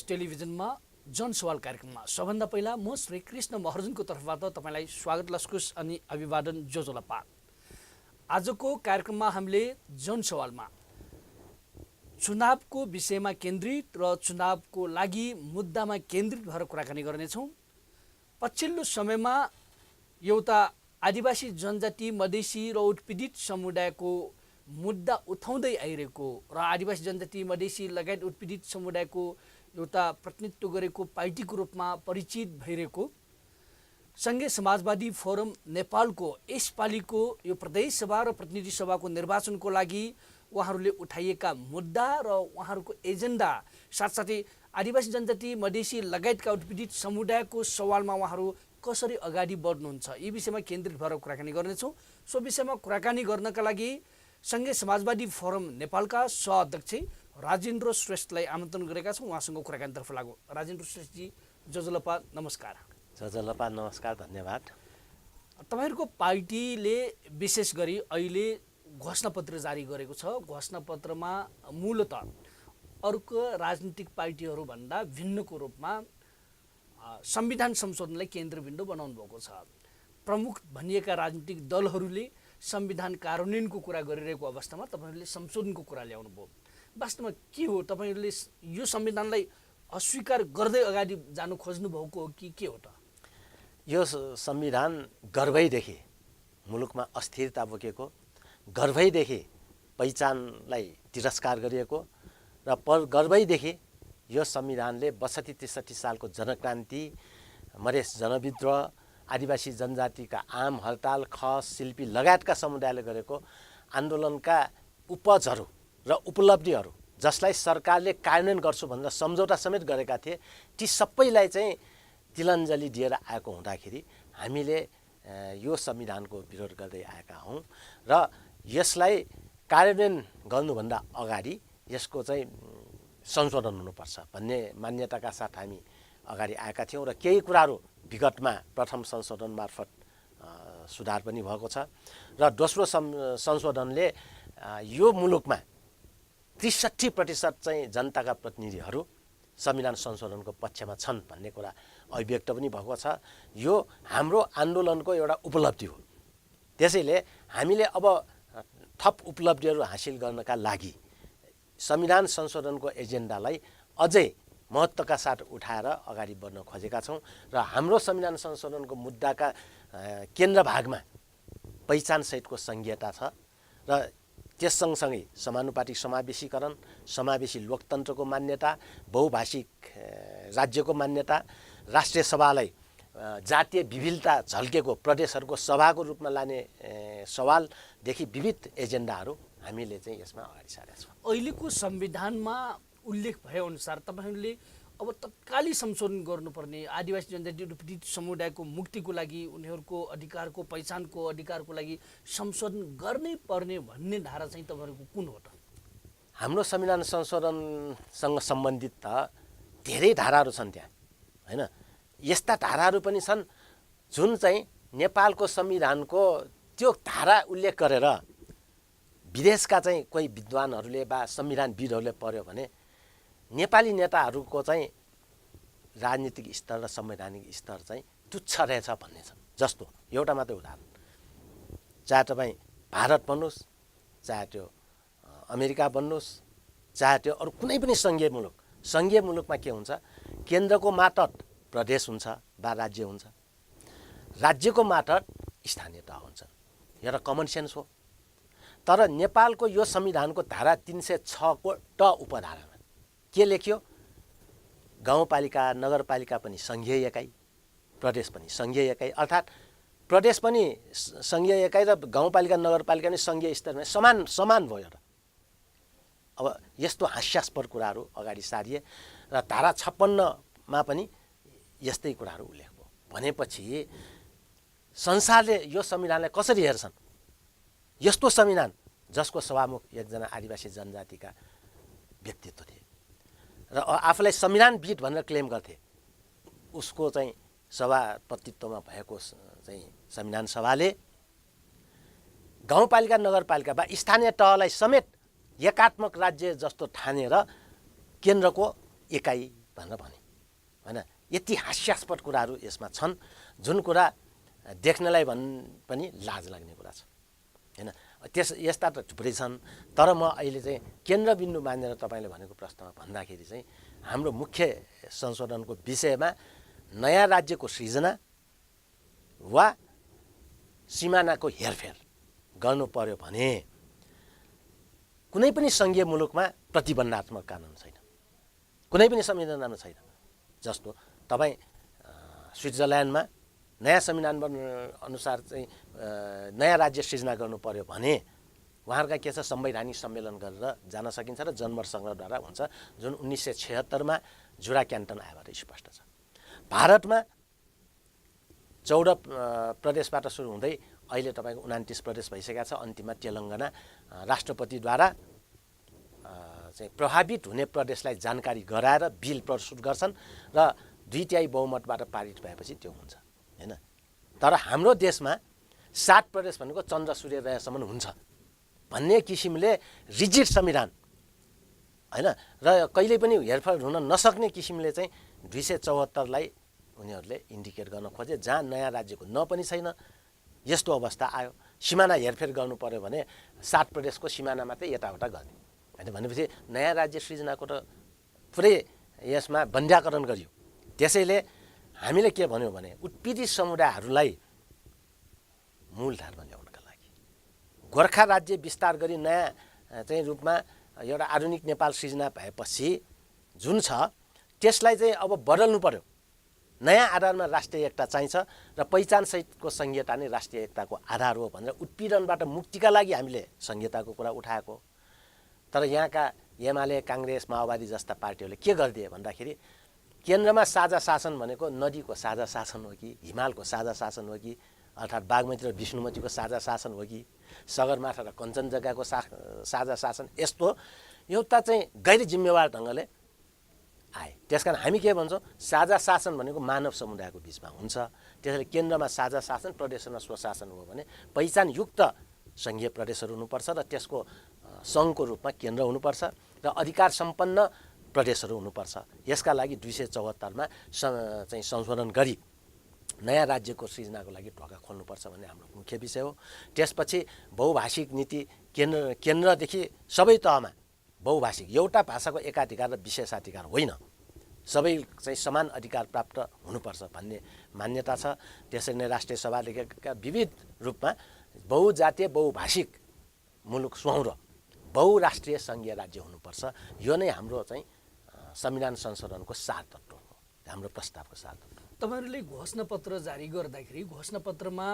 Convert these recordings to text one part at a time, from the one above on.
टेलिभिजनमा जनसवाल कार्यक्रममा सबभन्दा पहिला म श्री कृष्ण महर्जनको तर्फबाट तपाईलाई स्वागत लस्कुस अनि अभिवादन जोजोलपा। आजको कार्यक्रममा हामीले जनसवालमा चुनावको विषयमा केन्द्रित र चुनावको लागि मुद्दामा केन्द्रित भएर कुराकानी गर्नेछौँ। पछिल्लो समयमा एउटा आदिवासी जनजाति मधेसी र उत्पीडित समुदायको मुद्दा उठाउँदै आइरहेको र आदिवासी जनजाति मधेसी लगायत उत्पीडित समुदायको एउटा प्रतिनिधित्व गरेको पार्टीको रूपमा परिचित भइरहेको सङ्घीय समाजवादी फोरम नेपालको यसपालिको यो प्रदेश सभा र प्रतिनिधि सभाको निर्वाचनको लागि उहाँहरूले उठाइएका मुद्दा र उहाँहरूको एजेन्डा साथसाथै आदिवासी जनजाति मधेसी लगायतका उत्पीडित समुदायको सवालमा उहाँहरू कसरी अगाडि बढ्नुहुन्छ यी विषयमा केन्द्रित भएर कुराकानी गर्नेछौँ। सो विषयमा कुराकानी गर्नका लागि सङ्घीय समाजवादी फोरम नेपालका सहअध्यक्ष राजेन्द्र श्रेष्ठलाई आमन्त्रण गरेका छौँ। उहाँसँग कुराकानीतर्फ लागौँ। राजेन्द्र श्रेष्ठजी, जोजोलपा नमस्कार। जोजोलपा नमस्कार, धन्यवाद। तपाईँहरूको पार्टीले विशेष गरी अहिले घोषणापत्र जारी गरेको छ। घोषणापत्रमा मूलतः अर्को राजनीतिक पार्टीहरूभन्दा भिन्नको रूपमा संविधान संशोधनलाई केन्द्रबिन्दु बनाउनु भएको छ। प्रमुख भनिएका राजनीतिक दलहरूले संविधान कार्यान्वयनको कुरा गरिरहेको अवस्थामा तपाईँहरूले संशोधनको कुरा ल्याउनु भयो। वास्तवमा के हो, तपाईँहरूले यो संविधानलाई अस्वीकार गर्दै अगाडि जानु खोज्नु भएको हो कि के हो त? यो संविधान गर्भैदेखि मुलुकमा अस्थिरता बोकेको, गर्भैदेखि पहिचानलाई तिरस्कार गरिएको र गर्भैदेखि यो संविधानले 62-63 सालको जनक्रान्ति, मधेस जनविद्रोह, आदिवासी जनजातिका आम हडताल, खस, शिल्पी लगायतका समुदायले गरेको आन्दोलनका उपजहरू र उपलब्धिहरू जसलाई सरकारले कार्यान्वयन गर्छु भनेर सम्झौता समेत गरेका थिए, ती सबैलाई चाहिँ तिलाञ्जली दिएर आएको हुँदाखेरि हामीले यो संविधानको विरोध गर्दै आएका हौँ र यसलाई कार्यान्वयन गर्नुभन्दा अगाडि यसको चाहिँ संशोधन हुनुपर्छ भन्ने मान्यताका साथ हामी अगाडि आएका थियौँ र केही कुराहरू विगतमा प्रथम संशोधन मार्फत सुधार पनि भएको छ र दोस्रो संशोधनले यो मुलुकमा 63% चाहिँ जनताका प्रतिनिधिहरू संविधान संशोधनको पक्षमा छन् भन्ने कुरा अभिव्यक्त पनि भएको छ। यो हाम्रो आन्दोलनको एउटा उपलब्धि हो। त्यसैले हामीले अब थप उपलब्धिहरू हासिल गर्नका लागि संविधान संशोधनको एजेन्डालाई अझै महत्त्वका साथ उठाएर अगाडि बढ्न खोजेका छौँ र हाम्रो संविधान संशोधनको मुद्दाका केन्द्र भागमा पहिचानसहितको सङ्घीयता छ र त्यस सँगसँगै समानुपातिक समावेशीकरण, समावेशी लोकतन्त्रको मान्यता, बहुभाषिक राज्यको मान्यता, राष्ट्रिय सभालाई जातीय विविधता झल्केको प्रदेशहरूको सभाको रूपमा लाने सवालदेखि विविध एजेन्डाहरू हामीले चाहिँ यसमा अगाडि सारेका छौँ। अहिलेको संविधानमा उल्लेख भएअनुसार तपाईँहरूले अब तत्कालै संशोधन गर्नुपर्ने आदिवासी जनजाति उत्पीडित समुदायको मुक्तिको लागि, उनीहरूको अधिकारको पहिचानको अधिकारको लागि संशोधन गर्नै पर्ने भन्ने धारा चाहिँ तपाईँहरूको कुन हो त? हाम्रो संविधान संशोधनसँग सम्बन्धित त धेरै धाराहरू छन् त्यहाँ, होइन? यस्ता धाराहरू पनि छन् जुन चाहिँ नेपालको संविधानको त्यो धारा उल्लेख गरेर विदेशका चाहिँ कोही विद्वानहरूले वा संविधानविदहरूले पढ्यो भने नेपाली नेताहरूको चाहिँ राजनीतिक स्तर र संवैधानिक स्तर चाहिँ तुच्छ रहेछ भन्ने छ। जस्तो एउटा मात्रै उदाहरण, चाहे तपाईँ भारत भन्नुहोस्, चाहे त्यो अमेरिका भन्नुहोस्, चाहे त्यो अरू कुनै पनि सङ्घीय मुलुकमा के हुन्छ, केन्द्रको मातहत प्रदेश हुन्छ वा राज्य हुन्छ, राज्यको मातहत स्थानीय तह हुन्छ। एउटा कमन सेन्स हो। तर नेपालको यो संविधानको धारा 306 को ट उपधारामा के लेख्यो? गाउँपालिका नगरपालिका पनि सङ्घीय एकाइ, प्रदेश पनि सङ्घीय एकाइ, अर्थात् प्रदेश पनि सङ्घीय एकाइ र गाउँपालिका नगरपालिका पनि सङ्घीय स्तरमा समान भयो। र अब यस्तो हास्यास्पद कुराहरू अगाडि सारिए र धारा 56मा पनि यस्तै कुराहरू उल्लेख भयो भनेपछि संसारले यो संविधानलाई कसरी हेर्छन्? यस्तो संविधान जसको सभामुख एकजना आदिवासी जनजातिका व्यक्तित्व थिए र आफूलाई संविधानविद भनेर क्लेम गर्थे, उसको चाहिँ सभापतित्वमा भएको चाहिँ संविधान सभाले गाउँपालिका नगरपालिका वा स्थानीय तहलाई समेत एकात्मक राज्य जस्तो ठानेर केन्द्रको एकाइ भनेर भने होइन। यति हास्यास्पद कुराहरू यसमा छन् जुन कुरा देख्नलाई पनि लाज लाग्ने कुरा छ होइन। यस्ता त थुप्रै छन्, तर म अहिले चाहिँ केन्द्रबिन्दु मानेर तपाईँले भनेको प्रश्नमा भन्दाखेरि चाहिँ हाम्रो मुख्य संशोधनको विषयमा नयाँ राज्यको सृजना वा सिमानाको हेरफेर गर्नु पर्यो भने कुनै पनि सङ्घीय मुलुकमा प्रतिबन्धात्मक कानुन छैन, कुनै पनि संविधानमा छैन। जस्तो तपाईँ स्विट्जरल्यान्डमा नयाँ संविधान अनुसार चाहिँ नयाँ राज्य सृजना गर्नु पर्यो भने उहाँहरूका के छ, संवैधानिक सम्मेलन गरेर जान सकिन्छ र जनमत सङ्ग्रहद्वारा हुन्छ, जुन 1976मा जुरा क्यान्टन आएबाट स्पष्ट छ। भारतमा 14 प्रदेशबाट सुरु हुँदै अहिले तपाईँको 29 प्रदेश भइसकेका छ। अन्तिममा तेलङ्गाना राष्ट्रपतिद्वारा चाहिँ प्रभावित हुने प्रदेशलाई जानकारी गराएर बिल प्रस्तुत गर्छन् र 2/3 बहुमतबाट पारित भएपछि त्यो हुन्छ होइन। तर हाम्रो देशमा 7 प्रदेश भनेको चन्द्र सूर्य रहेसम्म हुन्छ भन्ने किसिमले रिजिड संविधान होइन र कहिले पनि हेरफेर हुन नसक्ने किसिमले चाहिँ 274लाई उनीहरूले इन्डिकेट गर्न खोजे, जहाँ नयाँ राज्यको न पनि छैन। यस्तो अवस्था आयो। सिमाना हेरफेर गर्नु पर्यो भने 7 प्रदेशको सिमाना मात्रै यताउता गर्ने होइन भनेपछि नयाँ राज्य सृजनाको त पुरै यसमा बन्ध्याकरण गरियो। त्यसैले हामीले के भन्यौँ भने उत्पीडित समुदायहरूलाई मूलधारमा ल्याउनका लागि गोर्खा राज्य विस्तार गरी नयाँ चाहिँ रूपमा एउटा आधुनिक नेपाल सृजना भएपछि जुन छ त्यसलाई चाहिँ अब बदल्नु पर्यो। नयाँ आधारमा राष्ट्रिय एकता चाहिन्छ र पहिचानसहितको संहिता नै राष्ट्रिय एकताको आधार हो भनेर उत्पीडनबाट मुक्तिका लागि हामीले संहिताको कुरा उठाएको। तर यहाँका एमाले, काङ्ग्रेस, माओवादी जस्ता पार्टीहरूले के गरिदिए भन्दाखेरि केन्द्रमा साझा शासन भनेको नदीको साझा शासन हो कि, हिमालको साझा शासन हो कि, अर्थात् बागमती र विष्णुमतीको साझा शासन हो कि, सगरमाथा र कञ्चनजङ्घाको साझा शासन, यस्तो एउटा चाहिँ गैर जिम्मेवार ढङ्गले आए। त्यसकारण हामी के भन्छौँ, साझा शासन भनेको मानव समुदायको बिचमा हुन्छ। त्यसैले केन्द्रमा साझा शासन, प्रदेशमा स्वशासन हो भने पहिचानयुक्त सङ्घीय प्रदेशहरू हुनुपर्छ र त्यसको सङ्घको रूपमा केन्द्र हुनुपर्छ र अधिकार सम्पन्न प्रदेशहरू हुनुपर्छ। यसका लागि 274मा चाहिँ संशोधन गरी नयाँ राज्यको सृजनाको लागि ढोका खोल्नुपर्छ भन्ने हाम्रो मुख्य विषय हो। त्यसपछि बहुभाषिक नीति केन्द्रदेखि सबै तहमा बहुभाषिक एउटा भाषाको एकाधिकार र विशेषाधिकार होइन, सबै चाहिँ समान अधिकार प्राप्त हुनुपर्छ भन्ने मान्यता छ। त्यसरी नै राष्ट्रिय सभादेखिका विविध रूपमा बहुजातीय बहुभाषिक मुलुक सुहाउँदो बहुराष्ट्रिय सङ्घीय राज्य हुनुपर्छ। यो नै हाम्रो चाहिँ संविधान संशोधनको सार तत्त्व हो, हाम्रो प्रस्तावको सार तत्त्व। तपाईँहरूले घोषणापत्र जारी गर्दाखेरि घोषणापत्रमा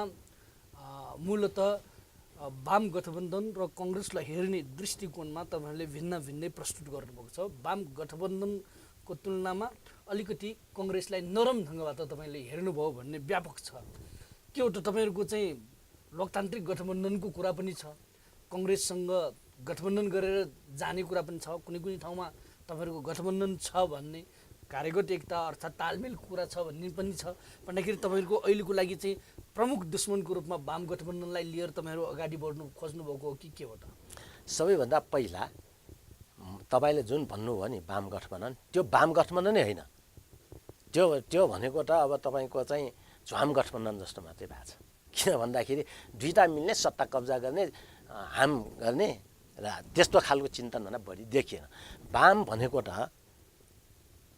मूलत वाम गठबन्धन र कङ्ग्रेसलाई हेर्ने दृष्टिकोणमा तपाईँहरूले भिन्नै प्रस्तुत गर्नुभएको छ। वाम गठबन्धनको तुलनामा अलिकति कङ्ग्रेसलाई नरम ढङ्गबाट तपाईँले हेर्नुभयो भन्ने व्यापक छ। के हो त तपाईँहरूको चाहिँ लोकतान्त्रिक गठबन्धनको कुरा पनि छ, कङ्ग्रेससँग गठबन्धन गरेर जाने कुरा पनि छ, कुनै कुनै ठाउँमा तपाईँहरूको गठबन्धन छ भन्ने कार्यगत एकता अर्थात् तालमेल कुरा छ भन्ने पनि छ भन्दाखेरि तपाईँहरूको अहिलेको लागि चाहिँ प्रमुख दुश्मनको रूपमा वाम गठबन्धनलाई लिएर तपाईँहरू अगाडि बढ्नु खोज्नुभएको हो कि के हो त? सबैभन्दा पहिला तपाईँले जुन भन्नुभयो नि वाम गठबन्धन, त्यो वाम गठबन्धन नै होइन, त्यो भनेको त अब तपाईँको चाहिँ झ्वाम गठबन्धन जस्तो मात्रै भएको छ। किन भन्दाखेरि दुईवटा मिल्ने, सत्ता कब्जा गर्ने, हाम गर्ने र त्यस्तो खालको चिन्तन भन्दा बढी देखिएन। वाम भनेको त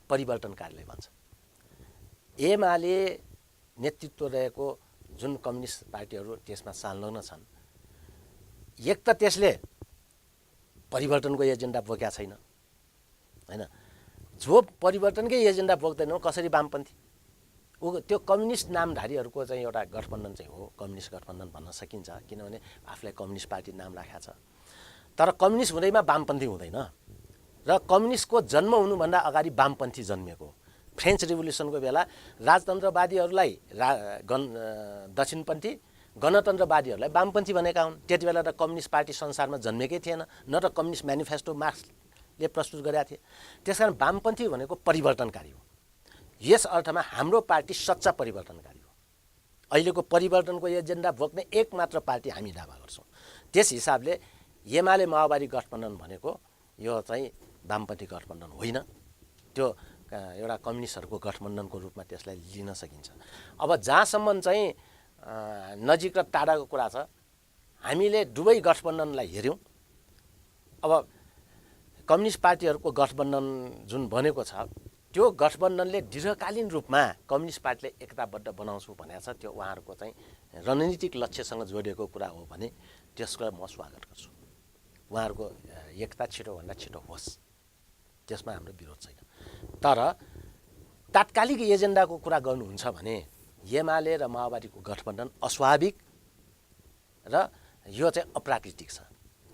परिवर्तनकारीलाई भन्छ। एमाले नेतृत्व रहेको जुन कम्युनिस्ट पार्टीहरू त्यसमा संलग्न छन्, एक त त्यसले परिवर्तनको एजेन्डा बोकेका छैन होइन, जो परिवर्तनकै एजेन्डा बोक्दैन कसरी वामपन्थी? त्यो कम्युनिस्ट नामधारीहरूको चाहिँ एउटा गठबन्धन चाहिँ हो, कम्युनिस्ट गठबन्धन भन्न सकिन्छ, किनभने आफूलाई कम्युनिस्ट पार्टी नाम राखेको छ। तर कम्युनिस्ट हुँदैमा वामपन्थी हुँदैन र कम्युनिस्टको जन्म हुनुभन्दा अगाडि वामपन्थी जन्मिएको। फ्रेन्च रिभोल्युसनको बेला राजतन्त्रवादीहरूलाई दक्षिणपन्थी, गणतन्त्रवादीहरूलाई वामपन्थी भनेका हुन्। त्यति बेला त कम्युनिस्ट पार्टी संसारमा जन्मेकै थिएन, न त कम्युनिस्ट म्यानिफेस्टो मार्क्सले प्रस्तुत गरेका थिए। त्यसकारण वामपन्थी भनेको परिवर्तनकारी हो। यस अर्थमा हाम्रो पार्टी सच्चा परिवर्तनकारी हो। अहिलेको परिवर्तनको एजेन्डा बोक्ने एकमात्र पार्टी हामी दावा गर्छौँ। त्यस हिसाबले एमाले माओवादी गठबन्धन भनेको यो चाहिँ वामपन्थी गठबन्धन होइन, त्यो एउटा कम्युनिस्टहरूको गठबन्धनको रूपमा त्यसलाई लिन सकिन्छ। अब जहाँसम्म चाहिँ नजिक र टाढाको कुरा छ, हामीले दुवै गठबन्धनलाई हेऱ्यौँ। अब कम्युनिस्ट पार्टीहरूको गठबन्धन जुन बनेको छ, त्यो गठबन्धनले दीर्घकालीन रूपमा कम्युनिस्ट पार्टीले एकताबद्ध बनाउँछु भनेको छ। त्यो उहाँहरूको चाहिँ रणनीतिक लक्ष्यसँग जोडिएको कुरा हो भने त्यसको म स्वागत गर्छु। उहाँहरूको एकता छिटोभन्दा छिटो होस्, त्यसमा हाम्रो विरोध छैन। तर तात्कालिक एजेन्डाको कुरा गर्नुहुन्छ भने एमाले र माओवादीको गठबन्धन अस्वाभाविक र यो चाहिँ अप्राकृतिक छ।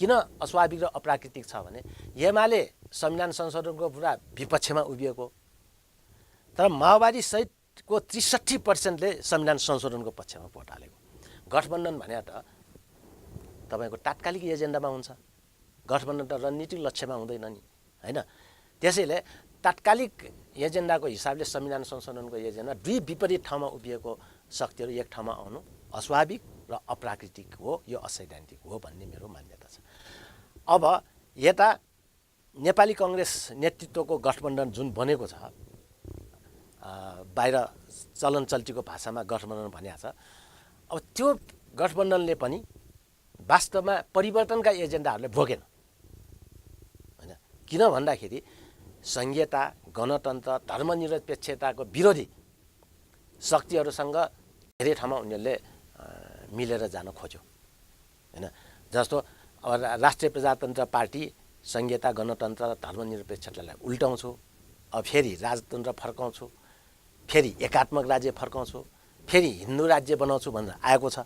किन अस्वाभाविक र अप्राकृतिक छ भने एमाले संविधान संशोधनको पुरा विपक्षमा उभिएको, तर माओवादी सहितको 63%ले संविधान संशोधनको पक्षमा भोट हालेको। गठबन्धन भने त तपाईँको तात्कालिक एजेन्डामा हुन्छ, गठबन्धन त रणनीतिक लक्ष्यमा हुँदैन नि, होइन? त्यसैले तात्कालिक एजेन्डाको हिसाबले संविधान संशोधनको एजेन्डा दुई विपरीत ठाउँमा उभिएको शक्तिहरू एक ठाउँमा आउनु अस्वाभाविक र अप्राकृतिक हो, यो असैद्धान्तिक हो भन्ने मेरो मान्यता छ। अब यता नेपाली कङ्ग्रेस नेतृत्वको गठबन्धन जुन बनेको छ, बाहिर चलन चल्तीको भाषामा गठबन्धन भनिएको छ, अब त्यो गठबन्धनले पनि वास्तवमा परिवर्तनका एजेन्डाहरूले बोकेन, होइन? किन भन्दाखेरि संघीयता, गणतन्त्र, धर्मनिरपेक्षताको विरोधी शक्तिहरूसँग धेरै ठाउँमा उनीहरूले मिलेर जान खोज्यो, होइन? जस्तो अब राष्ट्रिय प्रजातन्त्र पार्टी संघीयता, गणतन्त्र र धर्मनिरपेक्षतालाई उल्टाउँछु, अब फेरि राजतन्त्र फर्काउँछु, फेरि एकात्मक राज्य फर्काउँछु, फेरि हिन्दू राज्य बनाउँछु भनेर आएको छ।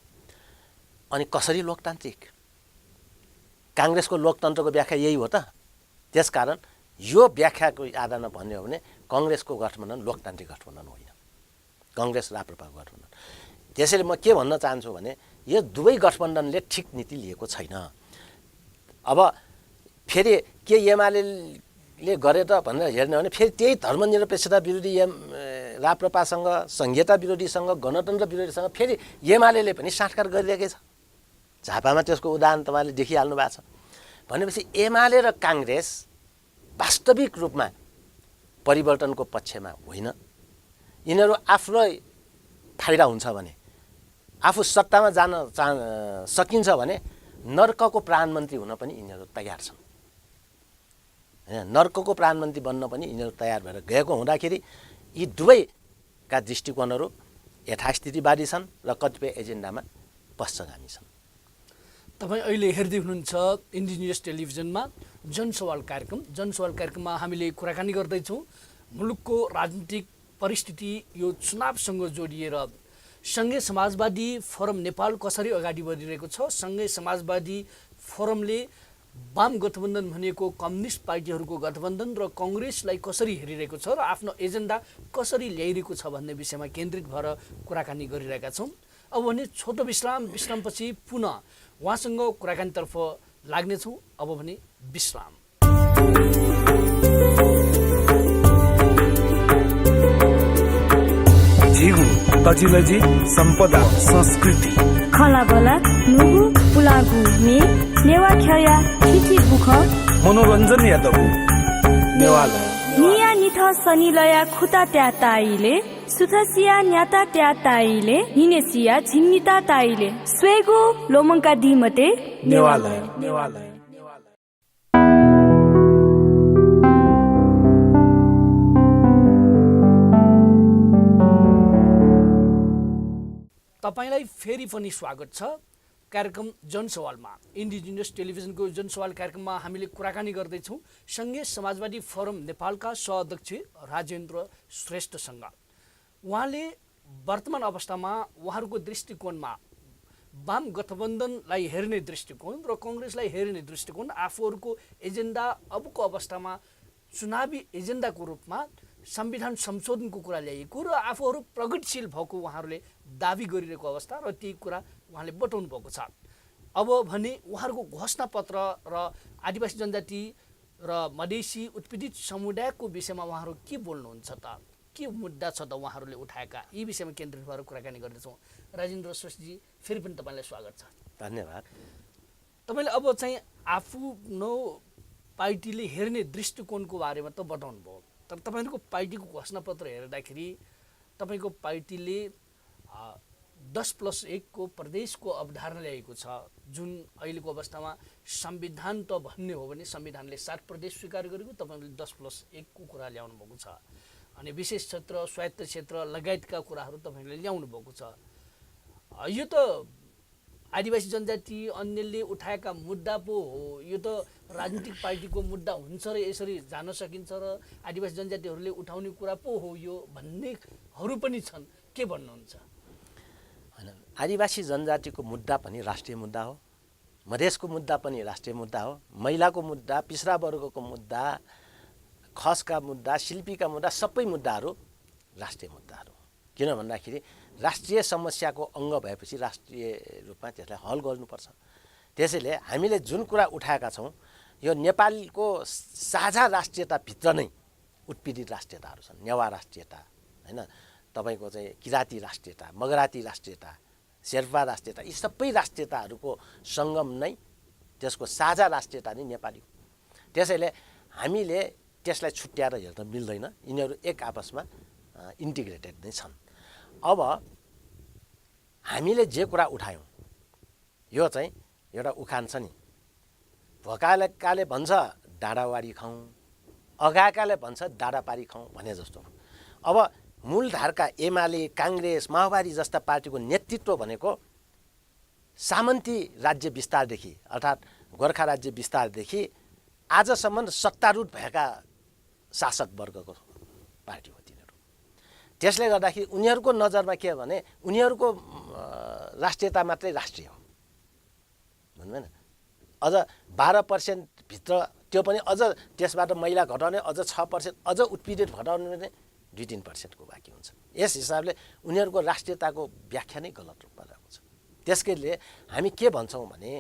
अनि कसरी लोकतान्त्रिक? काङ्ग्रेसको लोकतन्त्रको व्याख्या यही हो त। त्यसकारण यो व्याख्याको आधारमा भन्यो भने कङ्ग्रेसको गठबन्धन लोकतान्त्रिक गठबन्धन होइन, कङ्ग्रेस राप्रपाको गठबन्धन। त्यसैले म के भन्न चाहन्छु भने यो दुवै गठबन्धनले ठिक नीति लिएको छैन। अब फेरि के एमाले गरे त भनेर हेर्ने भने फेरि त्यही धर्मनिरपेक्षता विरोधी राप्रपासँग, संघीयता विरोधीसँग, गणतन्त्र विरोधीसँग फेरि एमाले पनि साटकाट गरिरहेकै छ। झापामा त्यसको उदाहरण तपाईँले देखिहाल्नु भएको छ। भनेपछि एमाले र काङ्ग्रेस वास्तविक रूपमा परिवर्तनको पक्षमा होइन। यिनीहरू आफ्नो फाइदा हुन्छ भने, आफू सत्तामा जान सकिन्छ भने नर्कको प्रधानमन्त्री हुन पनि यिनीहरू तयार छन्, होइन? नर्कको प्रधानमन्त्री बन्न पनि यिनीहरू तयार भएर गएको हुँदाखेरि यी दुवैका दृष्टिकोणहरू यथास्थितिवादी छन् र कतिपय एजेन्डामा पश्चगामी छन्। तपाईँ अहिले हेर्दै हुनुहुन्छ इन्डिजिनियस टेलिभिजनमा जनसवाल कार्यक्रम। जनसवाल कार्यक्रममा हामीले कुराकानी गर्दैछौँ मुलुकको राजनीतिक परिस्थिति, यो चुनावसँग जोडिएर सङ्घीय समाजवादी फोरम नेपाल कसरी अगाडि बढिरहेको छ, सङ्घीय समाजवादी फोरमले वाम गठबन्धन भनेको कम्युनिस्ट पार्टीहरूको गठबन्धन र कङ्ग्रेसलाई कसरी हेरिरहेको छ र आफ्नो एजेन्डा कसरी ल्याइरहेको छ भन्ने विषयमा केन्द्रित भएर कुराकानी गरिरहेका छौँ। अब भने छोटो विश्रामपछि पुनः उहाँसँग कुराकानीतर्फ लाग्नेछौँ। अब भने विश्राम। झिगु तजिलजी सम्पदा संस्कृति खलाबला नुगु पुलागु ने नेवा ख्या खिची बुख मनोरञ्जन यादव नेवाला निया निथ सनिलया खुता त्या ताइले सुथसिया न्याता त्या ताइले निनेसिया झिन्मिता ताइले स्वेगु लोमङ्का दिमते नेवाला तपाईलाई फेरि पनि स्वागत छ कार्यक्रम जनसवालमा। इन्डिजिनियस टेलिभिजनको जनसवाल कार्यक्रममा हामीले कुराकानी गर्दैछौँ सङ्घीय समाजवादी फोरम नेपालका सहअध्यक्ष राजेन्द्र श्रेष्ठसँग। उहाँले वर्तमान अवस्थामा उहाँहरूको दृष्टिकोणमा वाम गठबन्धनलाई हेर्ने दृष्टिकोण र कङ्ग्रेसलाई हेर्ने दृष्टिकोण, आफूहरूको एजेन्डा अबको अवस्थामा चुनावी एजेन्डाको रूपमा संविधान संशोधनको कुरा ल्याइएको र आफूहरू प्रगतिशील भएको उहाँहरूले दाबी गरिरहेको अवस्था र ती कुरा उहाँले बताउनु भएको छ। अब भने उहाँहरूको घोषणापत्र र आदिवासी जनजाति र मधेसी उत्पीडित समुदायको विषयमा उहाँहरू के बोल्नुहुन्छ त, के मुद्दा छ त उहाँहरूले उठाएका, यी विषयमा केन्द्रित भएर कुराकानी गर्दैछौँ। राजेन्द्र श्रेष्ठजी, फेरि पनि तपाईँलाई स्वागत छ। धन्यवाद। तपाईँले अब चाहिँ आफ्नो पार्टीले हेर्ने दृष्टिकोणको बारेमा त बताउनु भयो, तर तर तपाईँको पार्टीको घोषणापत्र हेर्दाखेरि तपाईँको पार्टीले 10+1 को प्रदेशको अवधारणा ल्याएको छ, जुन अहिलेको अवस्थामा संविधान त भन्ने हो भने संविधानले 7 प्रदेश स्वीकार गरेको, तपाईँले 10+1 को कुरा ल्याउनु भएको छ। अनि विशेष क्षेत्र, स्वायत्त क्षेत्र लगायतका कुराहरू तपाईँले ल्याउनु भएको छ। यो त आदिवासी जनजाति अन्यले उठाएका मुद्दा पो हो, यो त राजनीतिक पार्टीको मुद्दा हुन्छ र यसरी जान सकिन्छ र आदिवासी जनजातिहरूले उठाउने कुरा पो हो यो भन्नेहरू पनि छन्। के भन्नुहुन्छ? होइन, आदिवासी जनजातिको मुद्दा पनि राष्ट्रिय मुद्दा हो, मधेसको मुद्दा पनि राष्ट्रिय मुद्दा हो, महिलाको मुद्दा, पिछडा वर्गको मुद्दा, खसका मुद्दा, शिल्पीका मुद्दा, सबै मुद्दाहरू राष्ट्रिय मुद्दाहरू। किन भन्दाखेरि राष्ट्रिय समस्याको अङ्ग भएपछि राष्ट्रिय रूपमा त्यसलाई हल गर्नुपर्छ। त्यसैले हामीले जुन कुरा उठाएका छौँ यो नेपालको साझा राष्ट्रियताभित्र नै उत्पीडित राष्ट्रियताहरू छन्। नेवा राष्ट्रियता, होइन, तपाईँको चाहिँ किराँती राष्ट्रियता, मगराती राष्ट्रियता, शेर्पा राष्ट्रियता, यी सबै राष्ट्रियताहरूको सङ्गम नै त्यसको साझा राष्ट्रियता नै नेपाली हो। त्यसैले हामीले त्यसलाई छुट्याएर हेर्न मिल्दैन, यिनीहरू एक आपसमा इन्टिग्रेटेड नै छन्। अब हामीले जे कुरा उठायौँ यो चाहिँ एउटा उखान छ नि, भोकालेकाले भन्छ डाँडावारी खाउँ, अगाएकाले भन्छ डाँडापारी खाउँ भने जस्तो। अब मूलधारका एमाले, काङ्ग्रेस, माओवादी जस्ता पार्टीको नेतृत्व भनेको सामन्ती राज्य विस्तारदेखि अर्थात् गोर्खा राज्य विस्तारदेखि आजसम्म सत्तारूढ भएका शासक वर्गको पार्टी हो तिनीहरू। त्यसले गर्दाखेरि उनीहरूको नजरमा के हो भने उनीहरूको राष्ट्रियता मात्रै राष्ट्रिय हो, भन्नु होइन। अझ 12% भित्र त्यो पनि अझ त्यसबाट महिला घटाउने, अझ 6% अझ उत्पीडित घटाउने भने 2-3% को बाँकी हुन्छ। यस हिसाबले उनीहरूको राष्ट्रियताको व्याख्या नै गलत रूपमा रहेको छ। त्यसैले हामी के भन्छौँ भने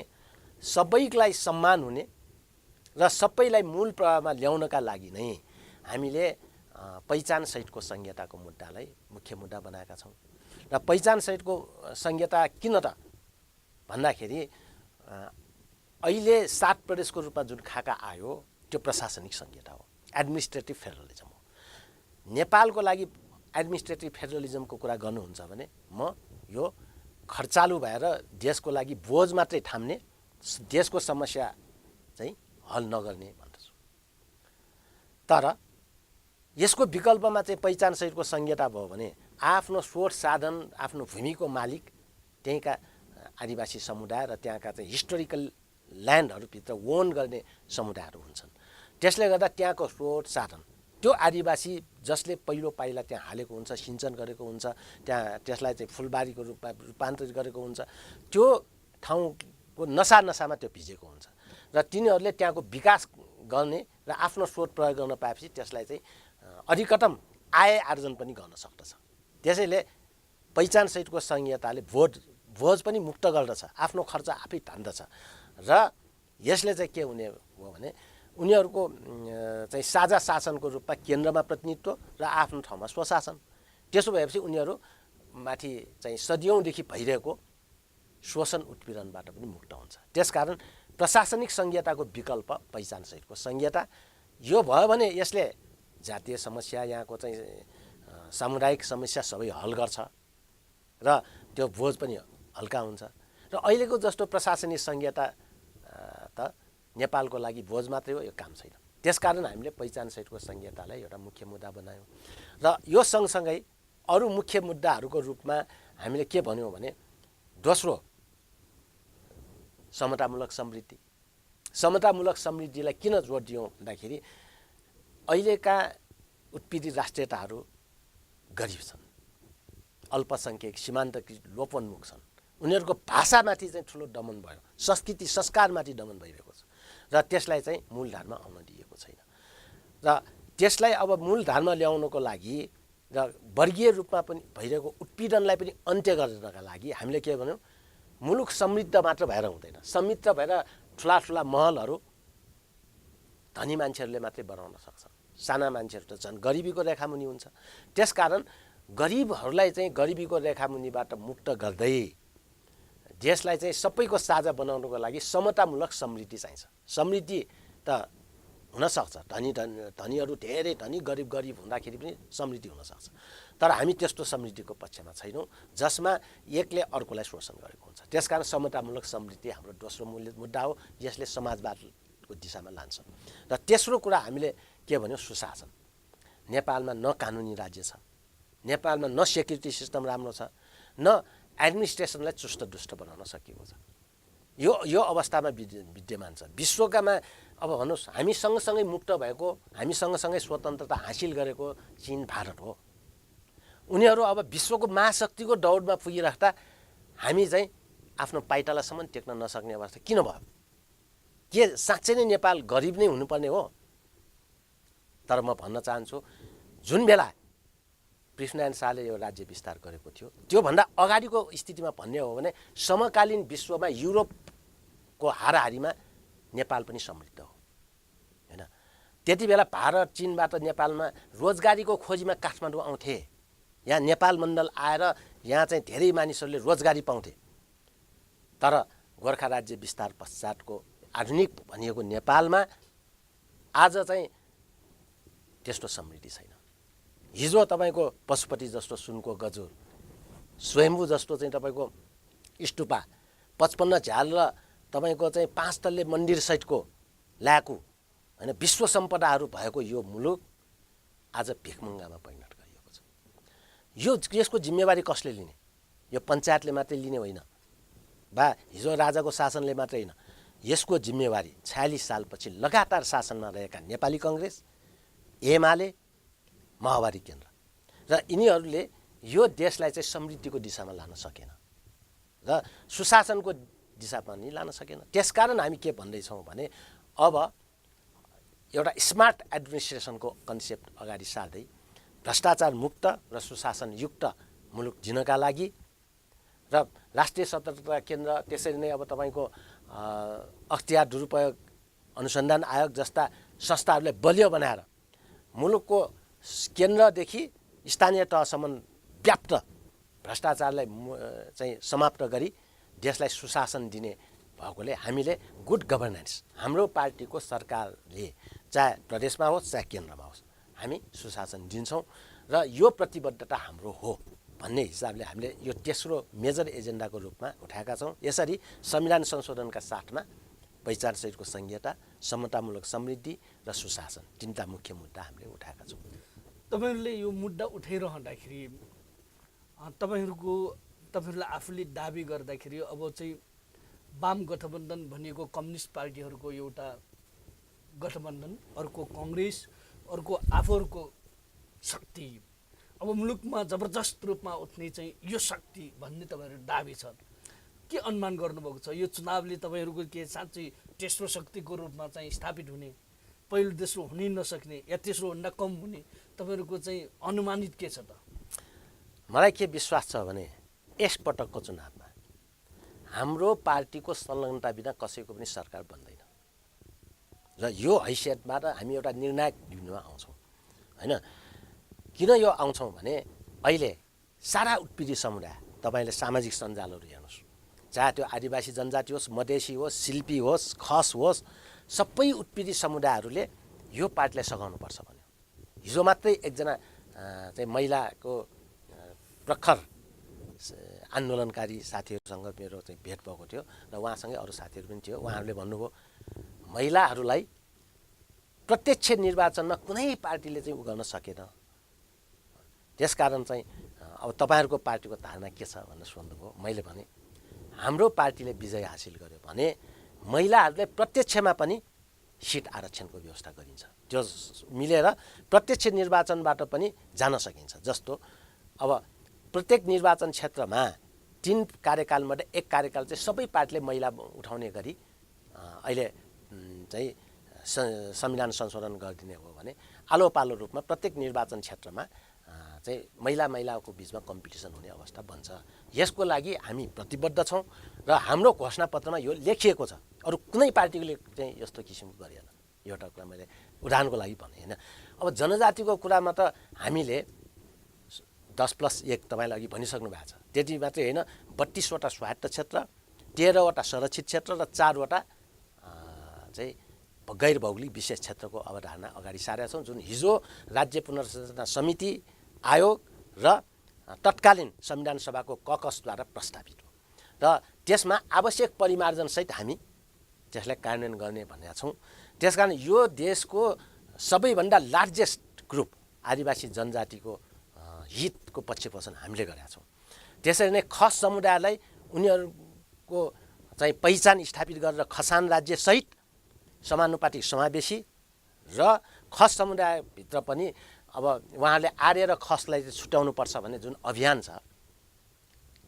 सबैलाई सम्मान हुने र सबैलाई मूल प्रवाहमा ल्याउनका लागि नै हामीले पहिचान सहितको संहिताको मुद्दालाई मुख्य मुद्दा बनाएका छौँ। र पहिचान सहितको संहिता किन त भन्दाखेरि अहिले 7 प्रदेशको रूपमा जुन खाका आयो त्यो प्रशासनिक संहिता हो, एडमिनिस्ट्रेटिभ फेडरलिजम हो। नेपालको लागि एडमिनिस्ट्रेटिभ फेडरलिजमको कुरा गर्नुहुन्छ भने म यो खर्चालु भएर देशको लागि बोझ मात्रै थाम्ने, देशको समस्या चाहिँ हल नगर्ने भन्दछु। तर यसको विकल्पमा चाहिँ पहिचान सहितको संहिता भयो भने आफ्नो स्रोत साधन, आफ्नो भूमिको मालिक त्यहीँका आदिवासी समुदाय र त्यहाँका चाहिँ हिस्टोरिकल ल्यान्डहरूभित्र ओन गर्ने समुदायहरू हुन्छन्। त्यसले गर्दा त्यहाँको स्रोत साधन त्यो आदिवासी जसले पहिलो पाइला त्यहाँ हालेको हुन्छ, सिञ्चन गरेको हुन्छ, त्यहाँ त्यसलाई चाहिँ फुलबारीको रूपमा रूपान्तरित गरेको हुन्छ, त्यो ठाउँको नसामा त्यो भिजेको हुन्छ र तिनीहरूले त्यहाँको विकास गर्ने र आफ्नो स्रोत प्रयोग गर्न पाएपछि त्यसलाई चाहिँ अधिकतम आय आर्जन पनि गर्न सक्दछ। त्यसैले पहिचान सहितको संहिताले भोज पनि मुक्त गर्दछ, आफ्नो खर्च आफै तान्दछ र यसले चाहिँ के हुने हो भने उनीहरूको चाहिँ साझा शासनको रूपमा केन्द्रमा प्रतिनिधित्व र आफ्नो ठाउँमा स्वशासन। त्यसो भएपछि उनीहरू माथि चाहिँ सदियौँदेखि भइरहेको शोषण उत्पीडनबाट पनि मुक्त हुन्छ। त्यसकारण प्रशासनिक संहिताको विकल्प पहिचान सहितको संहिता यो भयो भने यसले जातीय समस्या, यहाँको चाहिँ सामुदायिक समस्या सबै हल गर्छ र त्यो बोझ पनि हल्का हुन्छ। र अहिलेको जस्तो प्रशासनिक संहिता त नेपालको लागि बोझ मात्रै हो, यो काम छैन। त्यसकारण हामीले पहिचान सहितको संहितालाई एउटा मुख्य मुद्दा बनायौँ र यो सँगसँगै अरू मुख्य मुद्दाहरूको रूपमा हामीले के भन्यौँ भने दोस्रो समतामूलक समृद्धि। समतामूलक समृद्धिलाई किन जोड दियौँ भन्दाखेरि अहिलेका उत्पीडित राष्ट्रियताहरू गरिब छन्, अल्पसङ्ख्यक, सीमान्तकृत, लोपोन्मुख छन्। उनीहरूको भाषामाथि चाहिँ ठुलो दमन भयो, संस्कृति संस्कारमाथि दमन भइरहेको छ र त्यसलाई चाहिँ मूलधारमा आउन दिएको छैन। र त्यसलाई अब मूलधारमा ल्याउनको लागि र वर्गीय रूपमा पनि भइरहेको उत्पीडनलाई पनि अन्त्य गर्नका लागि हामीले के भन्यौँ, मुलुक समृद्ध मात्र भएर हुँदैन, समृद्ध भएर ठुला ठुला महलहरू धनी मान्छेहरूले मात्रै बनाउन सक्छन्, साना मान्छेहरू त झन् गरिबीको रेखामुनि हुन्छ। त्यसकारण गरिबहरूलाई चाहिँ गरिबीको रेखामुनिबाट मुक्त गर्दै देशलाई चाहिँ सबैको साझा बनाउनको लागि समतामूलक समृद्धि चाहिन्छ। समृद्धि त हुनसक्छ, धनीहरू धेरै धनी, गरिब हुँदाखेरि पनि समृद्धि हुनसक्छ। तर हामी त्यस्तो समृद्धिको पक्षमा छैनौँ जसमा एकले अर्कोलाई शोषण गरेको हुन्छ। त्यसकारण समतामूलक समृद्धि हाम्रो दोस्रो मुद्दा हो। यसले समाजवादको दिशामा लान्छ। र तेस्रो कुरा हामीले के भन्यो, सुशासन। नेपालमा न कानुनी राज्य छ, नेपालमा न सेक्युरिटी सिस्टम राम्रो छ, न एडमिनिस्ट्रेसनलाई चुस्त बनाउन सकिएको छ। यो अवस्थामा विद्यमान छ। विश्वकामा अब भन्नुहोस्, हामी सँगसँगै मुक्त भएको, हामी सँगसँगै स्वतन्त्रता हासिल गरेको चीन, भारत हो। उनीहरू अब विश्वको महाशक्तिको दौडमा पुगिराख्दा हामी चाहिँ आफ्नो पाइटालासम्म टेक्न नसक्ने अवस्था किन भयो? के साँच्चै नै नेपाल गरिब नै हुनुपर्ने हो? तर म भन्न चाहन्छु, जुन बेला पृथ्वीनारायण शाहले यो राज्य विस्तार गरेको थियो, त्योभन्दा अगाडिको स्थितिमा भन्ने हो भने समकालीन विश्वमा युरोपको हाराहारीमा नेपाल पनि समृद्ध हो, होइन? त्यति बेला भारत, चीनबाट नेपालमा रोजगारीको खोजीमा काठमाडौँ आउँथे। यहाँ नेपाल मण्डल आएर यहाँ चाहिँ धेरै मानिसहरूले रोजगारी पाउँथे। तर गोर्खा राज्य विस्तार पश्चातको आधुनिक भनिएको नेपालमा आज चाहिँ त्यस्तो समृद्धि छैन। हिजो तपाईँको पशुपति जस्तो सुनको गजुर, स्वयम्भू जस्तो चाहिँ तपाईँको स्तूपा, 55 झ्याल र तपाईँको चाहिँ 5 तल्ले मन्दिर सहितको ल्याकु, होइन, विश्व सम्पदाहरू भएको यो मुलुक आज भिखमङ्गामा परिणत गरिएको छ। यसको जिम्मेवारी कसले लिने? यो पञ्चायतले मात्रै लिने होइन, वा हिजो राजाको शासनले मात्रै होइन। यसको जिम्मेवारी 46 सालपछि लगातार शासनमा रहेका नेपाली कङ्ग्रेस, एमाले, माओवादी केन्द्र र यिनीहरूले यो देशलाई चाहिँ समृद्धिको दिशामा लान सकेन र सुशासनको दिशामा पनि लान सकेन। त्यसकारण हामी के भन्दैछौँ भने अब एउटा स्मार्ट एडमिनिस्ट्रेसनको कन्सेप्ट अगाडि सार्दै भ्रष्टाचार मुक्त र सुशासनयुक्त मुलुक जिनका लागि र राष्ट्रिय सतर्कता केन्द्र, त्यसरी नै अब तपाईँको अख्तियार दुरुपयोग अनुसन्धान आयोग जस्ता संस्थाहरूलाई बलियो बनाएर मुलुकको केन्द्रदेखि स्थानीय तहसम्म व्याप्त भ्रष्टाचारलाई चाहिँ समाप्त गरी देशलाई सुशासन दिने भएकोले हामीले गुड गभर्नेन्स, हाम्रो पार्टीको सरकारले चाहे प्रदेशमा होस् चाहे केन्द्रमा होस्, हामी सुशासन दिन्छौँ र यो प्रतिबद्धता हाम्रो हो भन्ने हिसाबले हामीले यो तेस्रो मेजर एजेन्डाको रूपमा उठाएका छौँ। यसरी संविधान संशोधनका साथमा पहिचानसहितको संहिता, समतामूलक समृद्धि र सुशासन, तीनटा मुख्य मुद्दा हामीले उठाएका छौँ। तपाईँहरूले यो मुद्दा उठाइरहँदाखेरि तपाईँहरूले आफूले दाबी गर्दाखेरि अब चाहिँ वाम गठबन्धन भनिएको कम्युनिस्ट पार्टीहरूको एउटा गठबन्धन, अर्को कङ्ग्रेस, अर्को आफूहरूको शक्ति, अब मुलुकमा जबरजस्त रूपमा उठ्ने चाहिँ यो शक्ति भन्ने तपाईँहरू दाबी छ। के अनुमान गर्नुभएको छ? यो चुनावले तपाईँहरूको के साँच्चै तेस्रो शक्तिको रूपमा चाहिँ स्थापित हुने, पहिलो तेस्रो हुनै नसक्ने या तेस्रोभन्दा कम हुने तपाईँहरूको चाहिँ अनुमानित के छ त? मलाई के विश्वास छ भने यसपटकको चुनावमा हाम्रो पार्टीको संलग्नता बिना कसैको पनि सरकार बन्दैन र यो हैसियतबाट हामी एउटा निर्णायक बिन्दुमा आउँछौँ, होइन? किन यो आउँछौँ भने अहिले सारा उत्पीडित समुदाय, तपाईँले सामाजिक सञ्जालहरू हेर्नुहोस्, चाहे त्यो आदिवासी जनजाति होस्, मधेसी होस्, शिल्पी होस्, खस होस्, सबै उत्पीडित समुदायहरूले यो पार्टीलाई सघाउनुपर्छ भन्यो। हिजो मात्रै एकजना चाहिँ महिलाको प्रखर आन्दोलनकारी साथीहरूसँग मेरो चाहिँ भेट भएको थियो र उहाँसँगै अरू साथीहरू पनि थियो। उहाँहरूले भन्नुभयो महिलाहरूलाई प्रत्यक्ष निर्वाचनमा कुनै पार्टीले चाहिँ गर्न सकेन, त्यसकारण चाहिँ अब तपाईँहरूको पार्टीको धारणा के छ भनेर सोध्नुभयो। मैले भने हाम्रो पार्टीले विजय हासिल गर्यो भने महिलाहरूलाई प्रत्यक्षमा पनि सिट आरक्षणको व्यवस्था गरिन्छ, त्यो मिलेर प्रत्यक्ष निर्वाचनबाट पनि जान सकिन्छ। जस्तो अब प्रत्येक निर्वाचन क्षेत्रमा 3 कार्यकालमध्ये 1 कार्यकाल चाहिँ सबै पार्टीले महिला उठाउने गरी अहिले चाहिँ संविधान संशोधन गरिदिने हो भने आलो पालो रूपमा प्रत्येक निर्वाचन क्षेत्रमा चाहिँ महिलाको बिचमा कम्पिटिसन हुने अवस्था बन्छ। यसको लागि हामी प्रतिबद्ध छौँ र हाम्रो घोषणापत्रमा यो लेखिएको छ। अरू कुनै पार्टीले चाहिँ यस्तो किसिमको गरेन। एउटा कुरा मैले उदाहरणको लागि भने, होइन? अब जनजातिको कुरामा त हामीले 10+1 तपाईँलाई अघि भनिसक्नु भएको छ। त्यति मात्रै होइन, 32वटा स्वायत्त क्षेत्र, 13वटा संरक्षित क्षेत्र र 4वटा चाहिँ गैर भौगोलिक विशेष क्षेत्रको अवधारणा अगाडि सारेका छौँ, जुन हिजो राज्य पुनर्संरचना समिति आयोग र तत्कालीन संविधान सभाको ककसद्वारा प्रस्तावित हो र त्यसमा आवश्यक परिमार्जनसहित हामी त्यसलाई कार्यान्वयन गर्ने भनेका छौँ। त्यसकारण यो देशको सबैभन्दा लार्जेस्ट ग्रुप आदिवासी जनजातिको हितको पक्षपोषण हामीले गरेका छौँ। त्यसरी नै खस समुदायलाई उनीहरूको चाहिँ पहिचान स्थापित गरेर खसान राज्यसहित समानुपातिक समावेशी र खस समुदायभित्र पनि अब उहाँहरूले आर्य र खसलाई छुट्याउनुपर्छ भन्ने जुन अभियान छ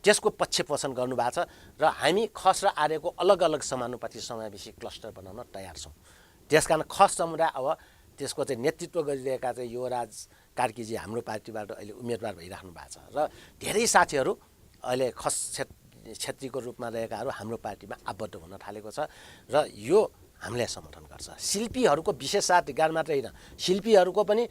त्यसको पक्षपोषण गर्नुभएको छ र हामी खस र आर्यको अलग अलग समानुपातिक समावेशी क्लस्टर बनाउन तयार छौँ। त्यसकारण खस समुदाय अब त्यसको चाहिँ नेतृत्व गरिरहेका चाहिँ युवराज कार्कीजी हाम्रो पार्टीबाट अहिले उम्मेदवार भइराख्नु भएको छ र धेरै साथीहरू अहिले खस क्षेत्रीको रूपमा रहेकाहरू हाम्रो पार्टीमा आबद्ध हुन थालेको छ र यो हामीले समर्थन गर्छ। शिल्पीहरूको विशेषाधिकार मात्रै होइन, शिल्पीहरूको पनि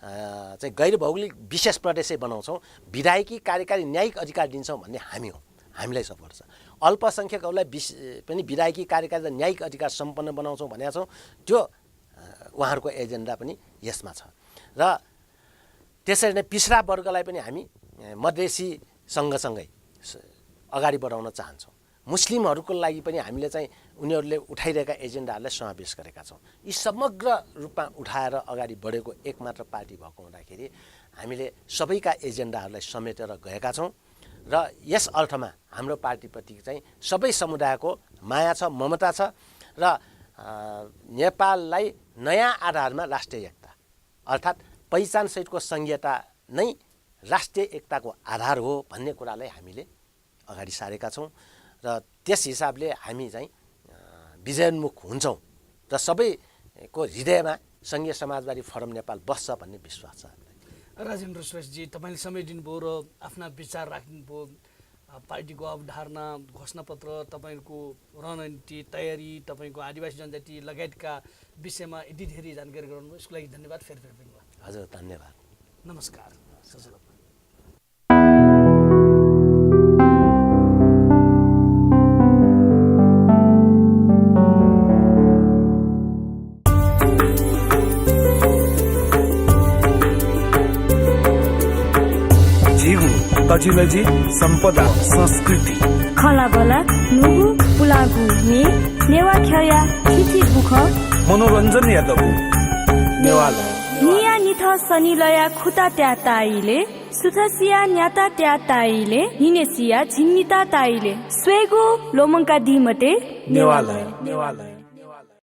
चाहिँ गैर भौगोलिक विशेष प्रदेशै बनाउँछौँ, विधायकी कार्यकारी न्यायिक अधिकार दिन्छौँ भन्ने हामी हो, हामीलाई सपोर्ट छ। अल्पसङ्ख्यकहरूलाई पनि विधायकी कार्यकारी र न्यायिक अधिकार सम्पन्न बनाउँछौँ भनेका छौँ, त्यो उहाँहरूको एजेन्डा पनि यसमा छ। र त्यसरी नै पिछडा वर्गलाई पनि हामी मधेसी सँगसँगै अगाडि बढाउन चाहन्छौँ। मुस्लिमहरूको लागि पनि हामीले चाहिँ उनीहरूले उठाइरहेका एजेन्डाहरूलाई समावेश गरेका छौँ। यी समग्र रूपमा उठाएर अगाडि बढेको एकमात्र पार्टी भएको हुँदाखेरि हामीले सबैका एजेन्डाहरूलाई समेटेर गएका छौँ र यस अर्थमा हाम्रो पार्टीप्रति चाहिँ सबै समुदायको माया छ, ममता छ र नेपाललाई नयाँ आधारमा राष्ट्रिय एकता अर्थात् पहिचानसहितको संहिता नै राष्ट्रिय एकताको आधार हो भन्ने कुरालाई हामीले अगाडि सारेका छौँ र त्यस हिसाबले हामी चाहिँ विजयोन्मुख हुन्छौँ र सबैको हृदयमा सङ्घीय समाजवादी फोरम नेपाल बस्छ भन्ने विश्वास छ। राजेन्द्र श्रेष्ठजी, तपाईँले समय दिनुभयो र आफ्ना विचार राख्नुभयो। पार्टीको अवधारणा, घोषणापत्र, तपाईँको रणनीति तयारी, तपाईँको आदिवासी जनजाति लगायतका विषयमा यति धेरै जानकारी गराउनुभयो, यसको लागि धन्यवाद। फेरि भेट्नु। हजुर धन्यवाद, नमस्कार। तजिलजी सम्पदा संस्कृति खलाबला नुगु पुलागु ने नेवा ख्या खिची बुख मनोरञ्जन यादव नेवाला निया निथ सनिलया खुता त्या ताइले सुथसिया न्याता त्या ताइले हिनेसिया झिन्निता ताइले स्वेगो लोमंका दिमते नेवाला